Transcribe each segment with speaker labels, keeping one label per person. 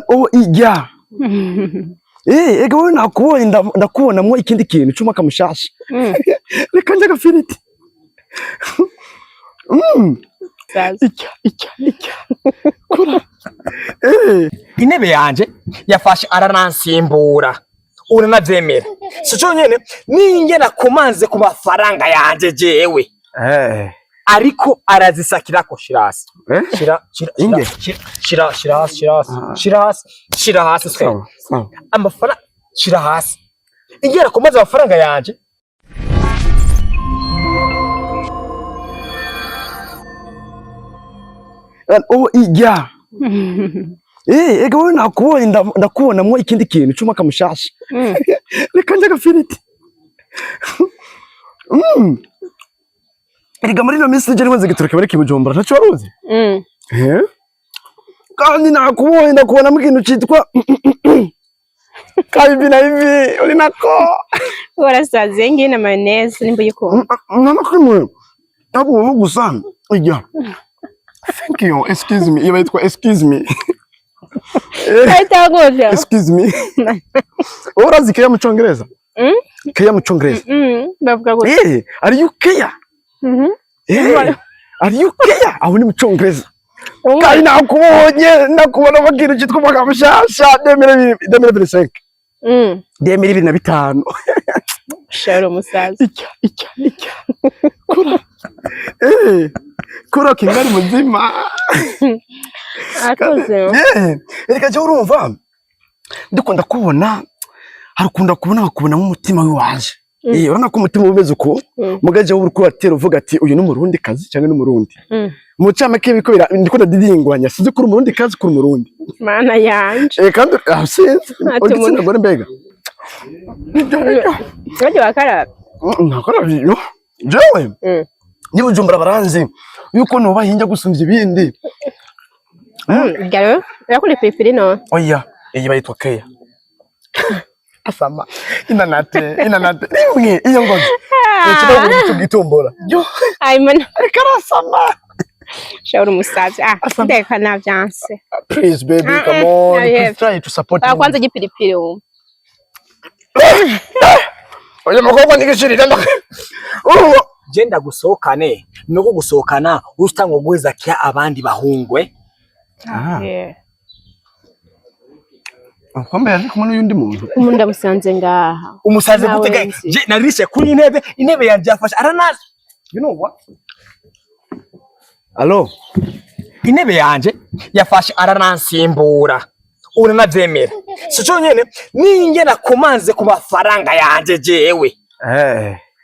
Speaker 1: Oh, ijya. Eh, ega wowe nakubonye, ndakubonamwo ikindi kintu c'umwaka mushasha. Reka nje agafiriti.
Speaker 2: Saza.
Speaker 1: Icya, icya, icya. Kura. Eh.
Speaker 3: Intebe yanje yafashe aranansimbura, uranavyemera? Si co nyene ninge nakomanze ku mafaranga yanje jewe, ariko arazisakirako. Shira hasi.
Speaker 1: Eh?
Speaker 3: Shira, shira.
Speaker 1: Inge?
Speaker 3: Shira, shira, shira hasi, shira hasi.
Speaker 1: Ah.
Speaker 3: Shira hasi, shira hasi twe.
Speaker 1: Sawa, sawa.
Speaker 3: Amafaranga shira hasi. Inge nakomanze amafaranga yanje.
Speaker 1: Oh, ijya. Eh, ega wowe nakubonye, ndakubonamwo ikindi kintu c'umwaka mushasha. Reka nje agafiriti. Erega muri ino minsi je niwe gituruka bari kibujumbura, ntaco waruzi?
Speaker 2: Mm.
Speaker 1: Eh? Kandi nakubonye, ndakubonamo ikintu citwa ka hivi na hivi uri nako.
Speaker 2: Warasaze, ngiyi na mayonnaise nimba uyikunda.
Speaker 1: Nana kimwe ntabwo ubu gusa ijya. Thank you. Excuse me. Iyo bayitwa excuse me.
Speaker 2: Ahita gutya.
Speaker 1: Excuse me. Wowe urazi keya mu Congereza?
Speaker 2: Mm?
Speaker 1: Keya mu Congereza.
Speaker 2: Bavuga gutya.
Speaker 1: Eh, are you care?
Speaker 2: Mhm.
Speaker 1: Eh, are you care? Aho ni mu Congereza.
Speaker 2: Umwe.
Speaker 1: Kandi nakubonye, ndakubona mu kintu cyitwa umwaka mushasha 2025. 2025.
Speaker 2: Shara umusaza.
Speaker 1: Icya, icya, icya. Kura. Eh, kura kingari muzima.
Speaker 2: Akoze.
Speaker 1: Eh, reka jya urumva. Ndikunda kubona, harukunda kubona bakubonamo umutima w'iwaje. Eh, urabona ko umutima uba umeze uko, mugaje wowe uriko uratera uvuga ati uyu ni umurundi kazi cyangwa ni umurundi. Mu camake biko bira ndiko ndadidingwanya, sinzi ko uri umurundi kazi, ko uri umurundi.
Speaker 2: Mana yanje.
Speaker 1: Eh, kandi ah, sinzi.
Speaker 2: Ati
Speaker 1: Uri igitsina gore mbega.
Speaker 2: Bajya bakaraba.
Speaker 1: Nakora yo. Jewe ni Bujumbura baranzi yuko nubaha injya gusumvya ibindi.
Speaker 2: Garo, urakunda ipiripiri no?
Speaker 1: Oya, iyi bayitwa keya. Asama inanate inanate rimwe iyo ngozi. Ikibazo gitumbora. Yo,
Speaker 2: Ay mana.
Speaker 1: ariko arasama.
Speaker 2: Shara umusaza. Ah,
Speaker 1: Asama.
Speaker 2: ndeka navyanse.
Speaker 1: Please baby,
Speaker 2: Mm,
Speaker 1: come
Speaker 2: mm,
Speaker 1: on.
Speaker 2: yeah.
Speaker 1: Please try to support
Speaker 2: Ah,
Speaker 1: me.
Speaker 2: kwanza igipiripiri wumva.
Speaker 1: Oya mukobwa nigishirira. Urumva.
Speaker 3: Je ndagusohokane nuko gusohokana usitanga guheza kya abandi bahungwe.
Speaker 1: Ah,
Speaker 2: Yeah.
Speaker 1: kwamba yaje kumwe n'uyundi muntu.
Speaker 2: Umuntu ndamusanze ngaha.
Speaker 3: Umusaze
Speaker 2: Nawe
Speaker 3: gute?
Speaker 2: nzi.
Speaker 3: Je narishe kuri intebe, intebe yanje yafashe aranazi. You know what?
Speaker 1: Allo.
Speaker 3: Intebe yanje yafashe aranansimbura, uranavyemera? Si co nyene ninge nakomanze ku mafaranga yanje jewe,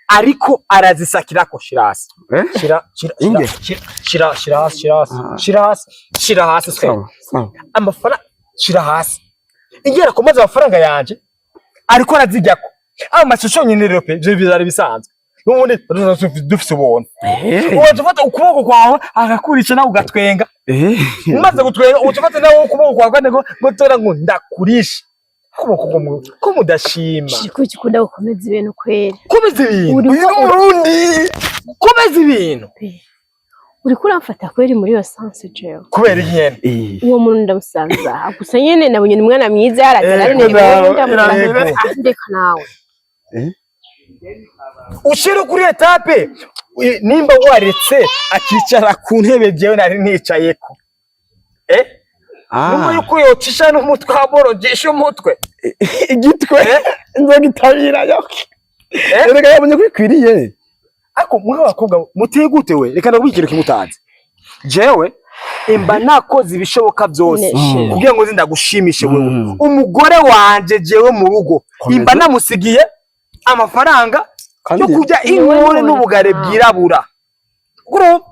Speaker 3: ariko arazisakirako. Shira hasi.
Speaker 1: Eh?
Speaker 3: Shira, shira.
Speaker 1: Inge?
Speaker 3: Shira, shira, shira hasi, shira hasi.
Speaker 1: Ah.
Speaker 3: Shira hasi, shira hasi twe.
Speaker 1: Sawa, sawa.
Speaker 3: Amafaranga shira hasi. Inge nakomanze amafaranga yanje ariko araziryako amashusho nyene. Rero pe ivyo bizari bisanzwe n'ubundi dufise ubuntu. Uwaca ufata ukuboko kwawe akakurisha nawe ugatwenga. Umaze gutwenga uca ufata nawe ukuboko kwawe kandi ngo tora ngo ndakurisha ukuboko ko mudashima.
Speaker 2: Shiko ukunda gukomeza ibintu kweri.
Speaker 3: Komeza ibintu.
Speaker 2: Uriko
Speaker 1: Uyu ni umurundi.
Speaker 3: Komeza ibintu.
Speaker 2: Uriko uramfata kweri muri iyo sense jewe.
Speaker 3: Kubera inyene.
Speaker 2: Uwo muntu ndamusanze aha. Gusa nyene nabonye ni umwana mwiza araza
Speaker 1: Yego.
Speaker 2: Ndeka nawe.
Speaker 3: Ushire kuri étape nimba waretse akicara ku ntebe jewe nari nicayeko, eh, numva yuko yocisha n'umutwe aborogesha umutwe.
Speaker 1: Igitwe nzogitabira yo.
Speaker 3: Eh?
Speaker 1: Erega yabonye ko ikwiriye.
Speaker 3: Ariko mwe abakobwa muteye gute we? Reka ndakubwira ikintu mutazi. Jewe imba nakoze ibishoboka byose
Speaker 2: Ne-
Speaker 3: kugira ngo nze ndagushimishe wewe. Umugore wanje jewe mu rugo
Speaker 1: Komeza.
Speaker 3: imba namusigiye amafaranga
Speaker 1: Kandi
Speaker 3: yo kurya
Speaker 2: Niwe
Speaker 3: inkore
Speaker 2: none.
Speaker 3: n'ubugare
Speaker 2: Ah.
Speaker 3: bwirabura. Urumva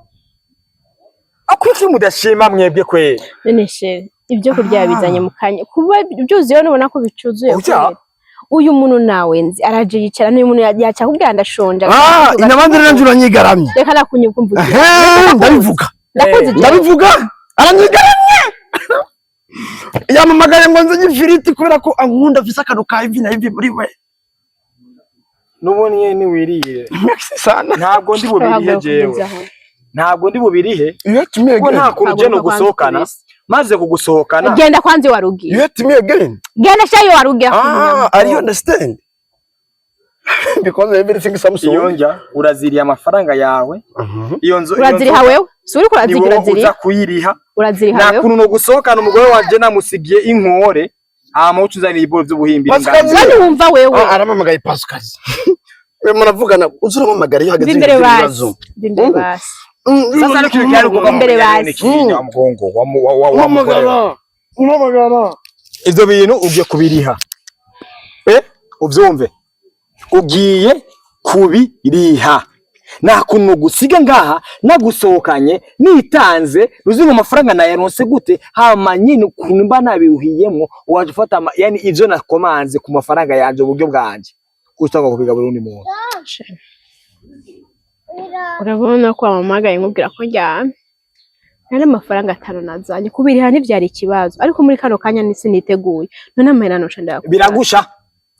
Speaker 3: akwiye mudashima mwebwe kweri.
Speaker 2: None chéri, ibyo kurya bizanye mu kanya. Kuba byuzuye nubona ko bicuzuye
Speaker 3: Oya.
Speaker 2: kweri. Uyu muntu nawe nzi araje yicara n'uyu muntu yaca akubwira ndashonje.
Speaker 1: Ah, inabandi rero nje uranyigaramye.
Speaker 2: Reka nakunyuka umvugira.
Speaker 1: Ehe, ndabivuga.
Speaker 2: Ndakuzi jewe.
Speaker 1: Ndabivuga. Aranyigaramye. Yamamagaye ngo nze ifiriti kubera ko ankunda, afise akantu ka hivi na hivi muri we.
Speaker 3: N'ubundi nyene niwirire.
Speaker 1: Merci sana.
Speaker 3: Ntabwo ndi bubirihe
Speaker 2: Ntabwo
Speaker 3: jewe.
Speaker 2: gukomeza aho.
Speaker 3: Ntabwo ndi bubirihe
Speaker 1: Iyo tumiye
Speaker 3: kuko nta kuntu je no
Speaker 2: Ntabwo
Speaker 3: gusohokana.
Speaker 2: kubisa.
Speaker 3: Maze kugusohokana.
Speaker 2: Genda kwanza warugiye.
Speaker 1: You hate me again?
Speaker 2: Genda shayo warugiye.
Speaker 1: Ah, are you understand? Because everything Samsung.
Speaker 3: Iyo njya uraziriye amafaranga yawe. Iyo nzu, iyo
Speaker 2: Uraziriha
Speaker 3: nzu
Speaker 2: wewe, si uriko
Speaker 3: ni
Speaker 2: uraziriha?
Speaker 3: wowe uza
Speaker 2: Uraziriha.
Speaker 3: kuyiriha.
Speaker 2: Uraziriha
Speaker 3: Nta
Speaker 2: wewe.
Speaker 3: kuntu no gusohokana umugore wanje namusigiye inkore, hama uca uzanira ibiboro vy'ubuhimbiri.
Speaker 1: Pascal,
Speaker 3: Nganje.
Speaker 2: Wewe ntiwumva wewe.
Speaker 1: Ah, arampamagaye Pascal. We muravugana, uzi urampamagara iyo hageze
Speaker 2: Mva imbere
Speaker 1: ibintu
Speaker 2: basi.
Speaker 1: by'ibibazo.
Speaker 2: Mva imbere basi.
Speaker 3: Sasa ariko ikintu cyari ugomba
Speaker 2: Imbere
Speaker 3: kumenya
Speaker 2: basi.
Speaker 3: ni ikindi, wa mugongo wa mugore we.
Speaker 1: Umpamagara. Umpamagara.
Speaker 3: Ivyo bintu ugiye kubiriha, uvyumve, ugiye kubiriha. Nta kuntu gusiga ngaha nagusohokanye, nitanze, uzi ngo amafaranga nayaronse gute? Hama nyine ukuntu mba nabiruhiyemwo, waje ufata yani ivyo nakomanze ku mafaranga yanje, uburyo bwanje, utanga kubigaburira undi muntu.
Speaker 2: Urabona ko wampamagaye nkubwira ko njyamye, nari amafaranga 5 nazanye kubiriha ntivyari ikibazo, ariko muri kano kanya nisi niteguye. None amahera noca ndayakura?
Speaker 3: Biragusha,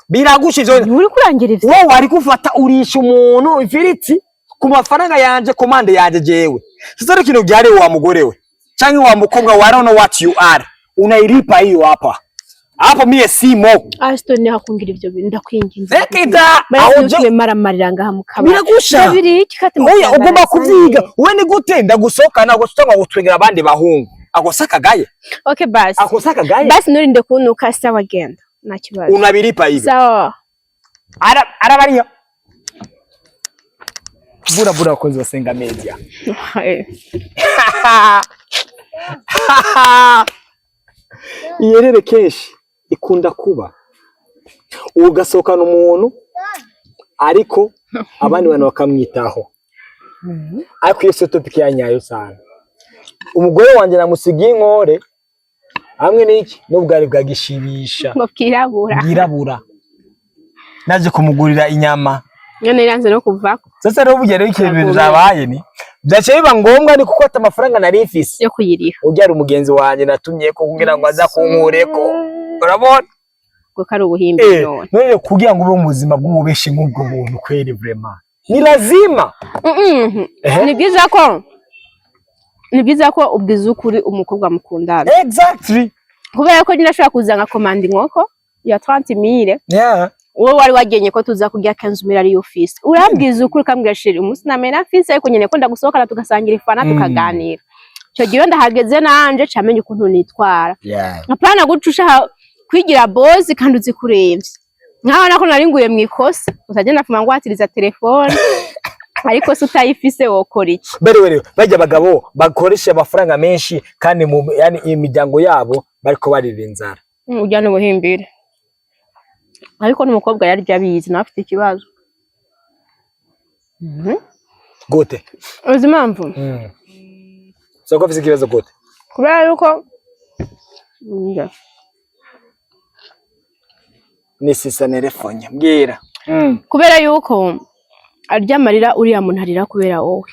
Speaker 3: biragusha ivyo.
Speaker 2: Nturi kurangira ivyo.
Speaker 3: Wowe wari gufata urisha umuntu ifiriti ku mafaranga yanje, commande yanje jewe. Sasa rero ikintu byari, wa mugore we canke wa mukobwa wa, I don't know what you are, unailipa hiyo hapa hapo, mie simo.
Speaker 2: Ashton, hakungira ivyo bintu, ndakwinginze.
Speaker 3: Rekita aho je.
Speaker 2: Aho maramarira ngaha mu kabari.
Speaker 3: Biragusha.
Speaker 2: Ndabiri iki kati?
Speaker 3: Oya, ugomba kuvyiga. We ni gute ndagusohokana ugusanga gutwengera abandi bahungu? Akosa kagaye.
Speaker 2: Okay, basi.
Speaker 3: Akosa kagaye.
Speaker 2: Basi, nturinde kuntuka. Sawa, genda, nta kibazo.
Speaker 3: Unabilipa hivyo.
Speaker 2: Sawa.
Speaker 3: Arabariya bura bura, abakozi basenga media. Iyerere kenshi ikunda kuba ugasohokana umuntu, ariko abandi bantu bakamwitaho. Ariko iyo siyo topic ya nyayo sana. Umugore wanjye namusigiye inkore hamwe n'iki n'ubwari bwa gishibisha.
Speaker 2: Ngo bwirabura.
Speaker 3: Bwirabura, naje kumugurira inyama.
Speaker 2: None iranze no kuvako.
Speaker 3: Sasa rero burya rero ikintu ibintu byabaye ni byaciye biba ngombwa, ni kuko ata amafaranga nari mfise
Speaker 2: yo kuyiriha.
Speaker 3: Ubyara umugenzi wanjye natumye ko kugira ngo aza kunkureko, urabona.
Speaker 2: Ngo kari ubuhimbi. None
Speaker 3: None kugira ngo ube mu buzima bw'ububeshi nk'ubwo buntu, kweli, vraiment ni lazima. Ehe.
Speaker 2: Ni byiza ko ubwiza ukuri umukobwa mukundana. Kubera ko nyine ashobora kuza nka komanda inkoko ya 30 mille, wowe wari wagenye ko tuza kurya 15 mille ariyo ufise. Urabwiza ukuri, ukambwira: "Chéri, umunsi namena mfise, ariko nyene ko ndagusohokana tugasangira ifana, tukaganira." Ico gihe iyo ndahageze nanje camenya ukuntu nitwara. Apana guca ushaka kwigira boss kandi uzi kuremvye. Nkaho nako nari nguye mu ikosa, utagenda fuma ngwatiriza telefone, ariko se utayifise wokora iki?
Speaker 3: Bere bere bajya abagabo bakoresha amafaranga menshi kandi mu yani imiryango yabo bariko barira inzara.
Speaker 2: Urya n'ubuhimbire, ariko n'umukobwa yarya abizi nawe afite ikibazo.
Speaker 3: Gute?
Speaker 2: Uzi impamvu?
Speaker 3: So ko afise ikibazo gute?
Speaker 2: Kubera yuko Njya.
Speaker 3: Ni sisa nerefonye mbwira.
Speaker 2: Kubera yuko arya amarira uriya muntu arira kubera wowe,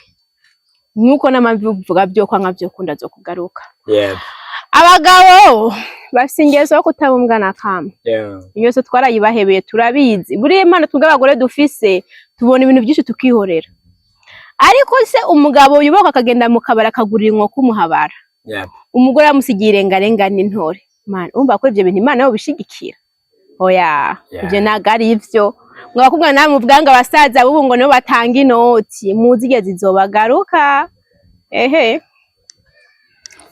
Speaker 2: nk'uko n'amavi uvuga byo kwanga byo kunda zo kugaruka. Abagabo bafise ingeso yo kutabumbwa na kamwe. Ingeso twarayibahebeye, turabizi. Buriya Imana twebwe abagore dufise, tubona ibintu byinshi tukihorera. Ariko se umugabo yubaka akagenda mu kabari akagurira inkoko umuhabara, umugore yamusigiye irengarenga n'intore? Mana, urumva ko ivyo bintu Imana yo bishigikira? Oya. Ivyo ntabwo ari ivyo. Mwabakubwa namwe muvuga ngo abasaza b'ubu ngo nibo batanga inoti, muzi igihe zizobagaruka. Ehe,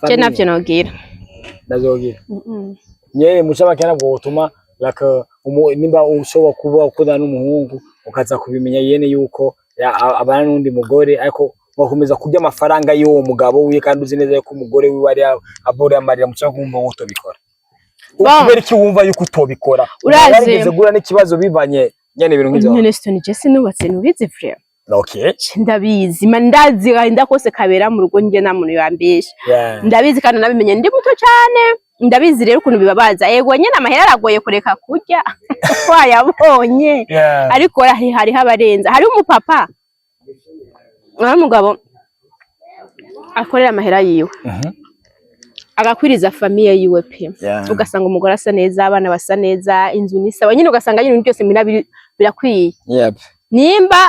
Speaker 2: je navyo nogira.
Speaker 3: Ndazogira nyene mucamake nabwo butuma like nimba ushobora kuba ukundana n'umuhungu, ukaza kubimenya yene yuko abana n'undi mugore, ariko ugakomeza kurya amafaranga y'uwo mugabo wiwe kandi uzi neza yuko umugore wiwe ari abore amarira, muca kumva ngo utobikora.
Speaker 2: Bon.
Speaker 3: Kubera iki wumva yuko utobikora?
Speaker 2: Urazi-
Speaker 3: Warigeze guhura n'ikibazo bivanye nyene ibintu nk'ivyo?
Speaker 2: None Stone, je sinubatse, ntubizi frère?
Speaker 3: Okay.
Speaker 2: Ndabizi ma, ndazi gahinda kose kabera mu rugo, njye nta muntu yambesha. Ndabizi kandi nabimenye ndi muto cyane. Ndabizi rero ukuntu bibabaza. Yego nyine amahera aragoye kureka kurya wayabonye, ariko hariho abarenza. Hariho umupapa, hari umugabo akorera amahera yiwe, agakwiriza famille yiwe pe. Ugasanga umugore asa neza, abana basa neza, inzu ni sawa nyine, ugasanga nyine ibintu byose mina birakwiye. Nimba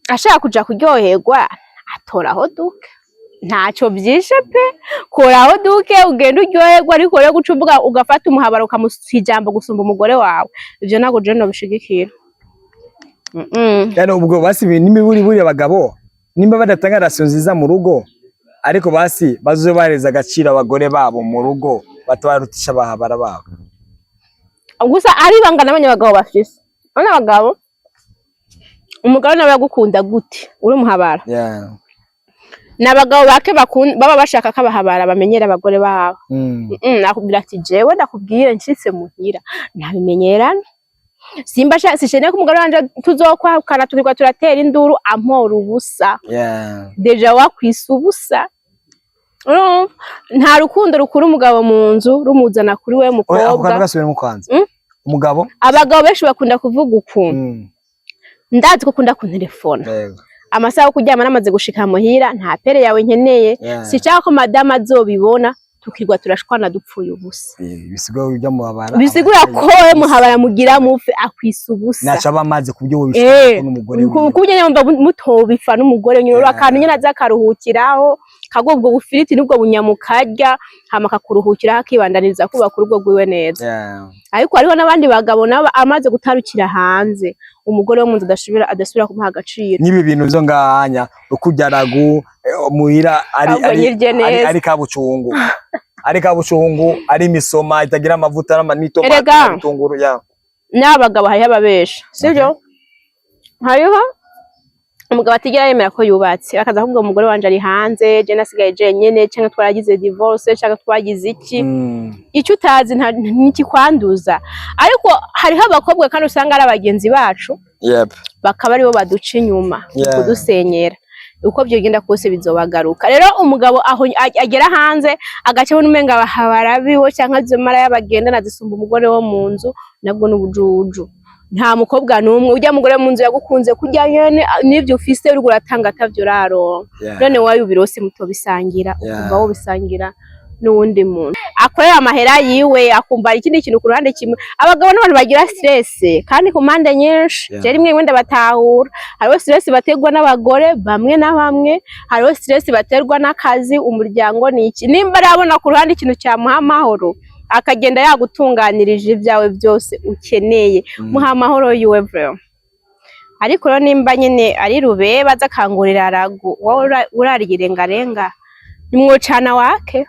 Speaker 2: ashaka kuja kuryoherwa, atoraho duke. Ntacyo byishe pe. Koraho duke ugenda uryoherwa, ariko rero guca uvuga ugafata umuhabara ukamuha ijambo gusumba umugore wawe, ivyo ntabwo je nobishigikira.
Speaker 3: Yani ubwo basi n'imiburiburi abagabo nimba badatanga ration nziza mu rugo, ariko basi bazoze bareza agaciro abagore babo mu rugo, batabarutisha abahabara babo.
Speaker 2: Gusa ari ibanga n'abanye abagabo bafise. Urabona abagabo, umugabo nawe yagukunda gute uri umuhabara? Ni abagabo bake baba bashaka ko abahabara bamenyera abagore babo. Nakubwira ati jewe ndakubwire, nshitse muhira ntabimenyerana, simba sisheneye ko umugore wanje tuzokwahukana turirwa turatera induru ampora ubusa. Déjà wakwisa ubusa. Urumva? Nta rukundo rukura umugabo mu nzu rumuzana kuri we
Speaker 3: Oya, ako kantu
Speaker 2: mukobwa.
Speaker 3: gasubiremo kwanza. Umugabo
Speaker 2: Abagabo benshi bakunda kuvuga ukuntu ndazi ko ukunda kuntelefona amasaha yo kuryama namaze gushika muhira, nta appel yawe nkeneye. Sinshaka ko madamu azobibona tukirwa turashwana dupfuye ubusa.
Speaker 3: Bisigura ujya muhabara.
Speaker 2: Bisigura ko we muhabara mugira mufe akwisa ubusa.
Speaker 3: Naca aba amazi ku buryo wobishaka n'umugore wiwe.
Speaker 2: Ku buryo nyine wumva mutobifa n'umugore nyine akantu nyine aza akaruhukiraho, kaguha ubwo bufiriti n'ubwo bunyamukarya, hama akakuruhukiraho akibandaniriza kubaka urugo rwiwe neza. Ariko hariho n'abandi bagabo nabo amaze gutarukira hanze, umugore wo mu nzu adasubira kumuha agaciro.
Speaker 3: N'ibi bintu vyo ngahanya ukurya ragu muhira ari
Speaker 2: Ahubwo
Speaker 3: ari
Speaker 2: nyirye
Speaker 3: ari,
Speaker 2: neza.
Speaker 3: ari kabucungu, ari kabucungu, ari imisoma itagira amavuta n'itomati
Speaker 2: Erega.
Speaker 3: n'ibitunguru ya.
Speaker 2: N'abagabo hariho ababesha, sibyo? Hariho umugabo atigera yemera ko yubatse, akaza kuvuga umugore wanje ari hanze, je nasigaye jenyene, canke twaragize divorce, canke twagize iki. Icyo utazi ntikikwanduza. Ariko hariho abakobwa kandi usanga ari abagenzi bacu, bakaba aribo baduca inyuma kudusenyera. Uko byogenda kose bizobagaruka. Rero umugabo aho agera hanze agaca abona umenga barabiwe canke izo mara y'abagendana zisumba umugore wo mu nzu, nabwo n'ubujuju. Nta mukobwa n'umwe ujya mugore mu nzu yagukunze kurya nyene n'ivyo ufise uriko uratanga atavyo uraronka. None wayo ubirose mutobisangira, ukumva wobisangira n'uwundi muntu akorera amahera yiwe, akumva hari ikindi kintu ku ruhande kimwe. Abagabo n'abantu bagira stress kandi ku mpande nyinshi. Je rimwe rimwe ndabatahura. Hariho stress baterwa n'abagore bamwe na bamwe, hariho stress baterwa n'akazi, umuryango n'iki. Nimba arabona ku ruhande ikintu cyamuha amahoro, akagenda yagutunganirije ibyawe byose ukeneye, muha amahoro yiwe vraiment. Ariko rero nimba nyine ari rubeba aza akangurira ragu, wowe urarya irengarenga, nimwocana wake.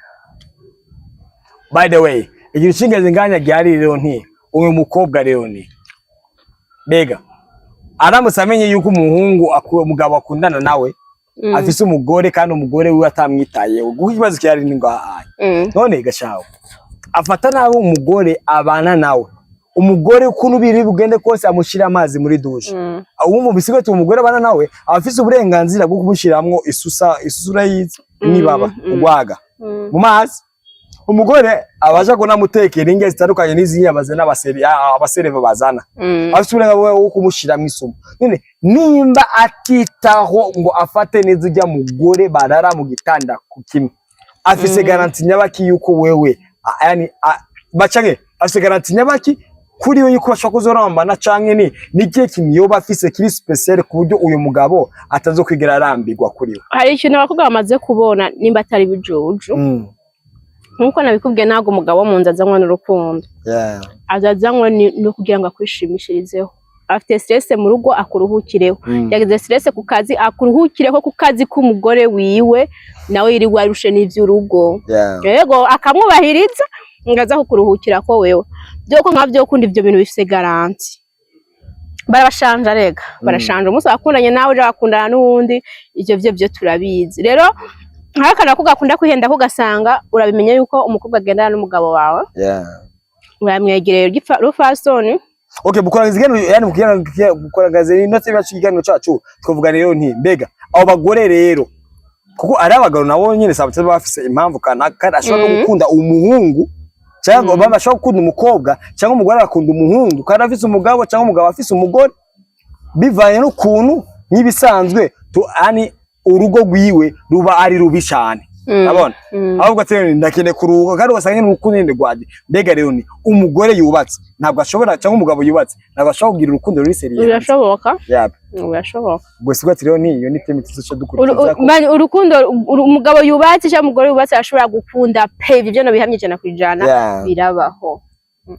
Speaker 3: By the way, ikintu c'ingenzi nganya gihari rero nti uyu mukobwa rero ni mbega aramutse amenye yuko umuhungu umugabo akundana nawe afise umugore, kandi umugore wiwe atamwitayeho, guha ikibazo gihari ni ngaha. None gashaho afata nabi umugore abana nawe, umugore ukuntu biri bugende kose amushira amazi muri douche. Ubu mu bisigo umugore abana nawe aba afise uburenganzira bwo kumushiramwo isusa, isusura yize nibaba ugwaga mu mazi. Umugore abaja kunamutekera indya zitandukanye n'izinya bazana, abasereva bazana. Afise uburenganzira bwo kumushiramwo isumo. None nimba atitaho ngo afate neza ujya mugore barara mu gitanda ku kimwe, afise garantie nyabaki yuko wewe yani bacanke afise garantie nyabaki kuri we yuko bashobora kuzorambana, canke ni nikihe kintu yoba afise kiri spécial ku buryo uyu mugabo atazokwigera arambirwa kuri we?
Speaker 2: Hari ikintu abakobwa bamaze kubona, nimba atari bijuju. Nkuko nabikubwiye, ntabwo umugabo wo mu nzu azanywa n'urukundo. Azazanywe no kugira ngo akwishimishirizeho. Afite stress mu rugo, akuruhukireho. Yagize stress ku kazi, akuruhukireho ku kazi k'umugore wiwe, nawe yirirwa arushe n'ivy'urugo. Yego, akamwubahiriza ngo aza kukuruhukira ko wewe byoko nka byo kundi. Ivyo bintu bifise garantie. Barabashanja rega, barashanja. Umunsi wakundanye nawe, ejo bakundana n'uwundi. Ivyo byo turabizi. Rero nk'akantu ko gakunda kwihenda ko ugasanga urabimenya yuko umukobwa agendana n'umugabo wawe, uramwegereye rufasoni.
Speaker 3: Okay, mukurangiza ikiganiro, yani mukurangiza ino yacu, ikiganiro cacu, twavuga rero nti mbega abo bagore rero, kuko ari abagabo nabo nyene sabutse bafise impamvu kanaka, kandi ashobora no gukunda umuhungu cyangwa baba bashobora gukunda umukobwa, cyangwa umugore agakunda umuhungu kandi afise umugabo, cyangwa umugabo afise umugore, bivanye n'ukuntu nk'ibisanzwe yani urugo rwiwe ruba ari rubi cyane. Abona ahubwo ati ndakeneye kuruhuka, kandi ugasanga nyene urukundo nyene rwaje. Mbega rero ni umugore yubatse ntabwo ashobora, cyangwa umugabo yubatse ntabwo ashobora kugira urukundo ruri sérieux?
Speaker 2: Birashoboka.
Speaker 3: Yap.
Speaker 2: Birashoboka.
Speaker 3: Ubwo sibwo ati rero ni iyo ni thème tuzoca dukurikiza ko.
Speaker 2: Man, urukundo umugabo yubatse cyangwa umugore yubatse arashobora gukunda pe, ibyo byo nabihamye 100%. Birabaho,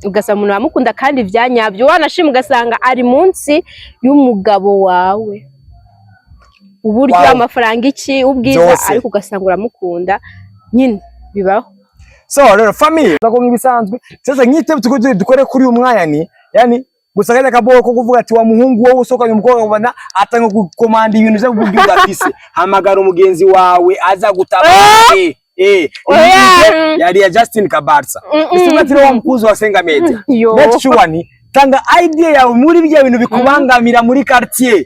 Speaker 2: ugasanga umuntu wamukunda kandi vyanyabyo, wanashima ugasanga ari munsi y'umugabo wawe uburyo, amafaranga, iki, ubwiza,
Speaker 3: Byose.
Speaker 2: ariko ugasanga uramukunda nyine, bibaho.
Speaker 3: So rero famille, ko nk'ibisanzwe sasa nk'itebe tuko dukore kuri uyu mwanya ni yani gusa kajya kaboko ko kuvuga ati wa muhungu wowe usohokanye umukobwa ubona atanga gukomanda ibintu byo buryo udafise, hamagara umugenzi wawe aza gutabara.
Speaker 2: Oya.
Speaker 3: Yari ya Justin Kabarsa. Ese ati wa mukuzi wa Senga Media,
Speaker 2: Yo.
Speaker 3: make sure ni tanga idea yawe muri bya bintu bikubangamira muri quartier,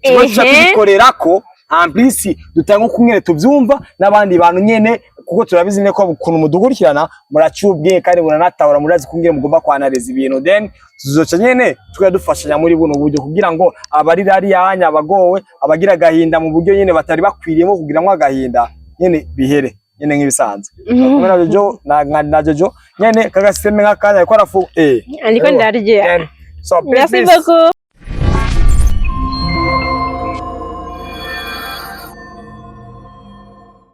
Speaker 3: tuba tuca tubikorerako. En plus dutanga uko tubyumva n'abandi bantu nyene, kuko turabizi neza ko ukuntu mudukurikirana muraciye ubwenge kandi muranatahura, murazi kungene mugomba kwanariza ibintu. Then tuzoca nyene tukajya dufashanya muri buno buryo kugira ngo abari hariya abagowe, abagira agahinda mu buryo nyene batari bakwiriyemo kugiramwo agahinda nyene bihere nyene nk'ibisanzwe. Kumwe na Jojo na Jojo nyene kagaseme nk'akanya ariko arafu
Speaker 2: Ariko ndarya.
Speaker 3: Then, so please,
Speaker 2: Merci
Speaker 3: please.
Speaker 2: beaucoup.